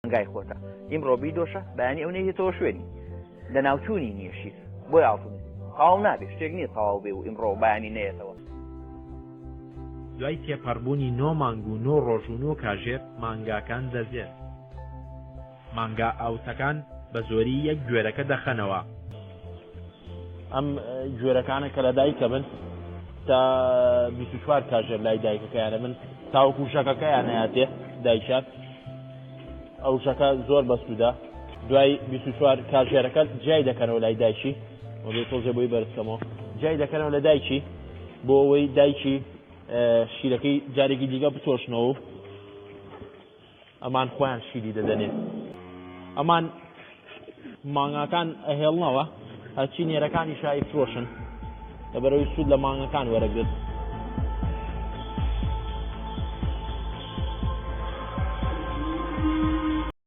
مانگای خۆتە ئیمڕۆ بیدۆشە بەیانی ئەو نەیهێتەوە شوێنی لەناوچوونی نییە شیر بۆی ئاڵتونی تەواو نابێ شتێک نییە تەواو بێ و ئیمڕۆ بەیانی نەیەتەوە. دوای تێپەڕبوونی نۆ مانگ و نۆ ڕۆژ و نۆ کاژێر مانگاکان دەزێن. مانگا ئاوسەکان بە زۆری یەک گوێرەکە دەخەنەوە. ئەم گوێرەکانە کە لە دایکە بن تا 24 کاژێر لای دایکەکەیانە بن تاوەکو ژەکەکەیان ناتێ دایکیان ئەو ژەکە زۆر بەسوودە دوای 24 کاژێرەکە جیای دەکەنەوە لای دایکی وەبێ تۆزێ بۆی بەرزکەمەوە جیای دەکەنەوە لە دایکی بۆ ئەوەی دایکی شیرەکەی جارێکی دیکە بتۆشنەوە ئەمان خۆیان شیری دەدەنێ ئەمان مانگاکان ئەهێڵنەوە هەرچی نێرەکانی شایی فرۆشن لەبەرەوەی سوود لە مانگەکان وەرەگرن.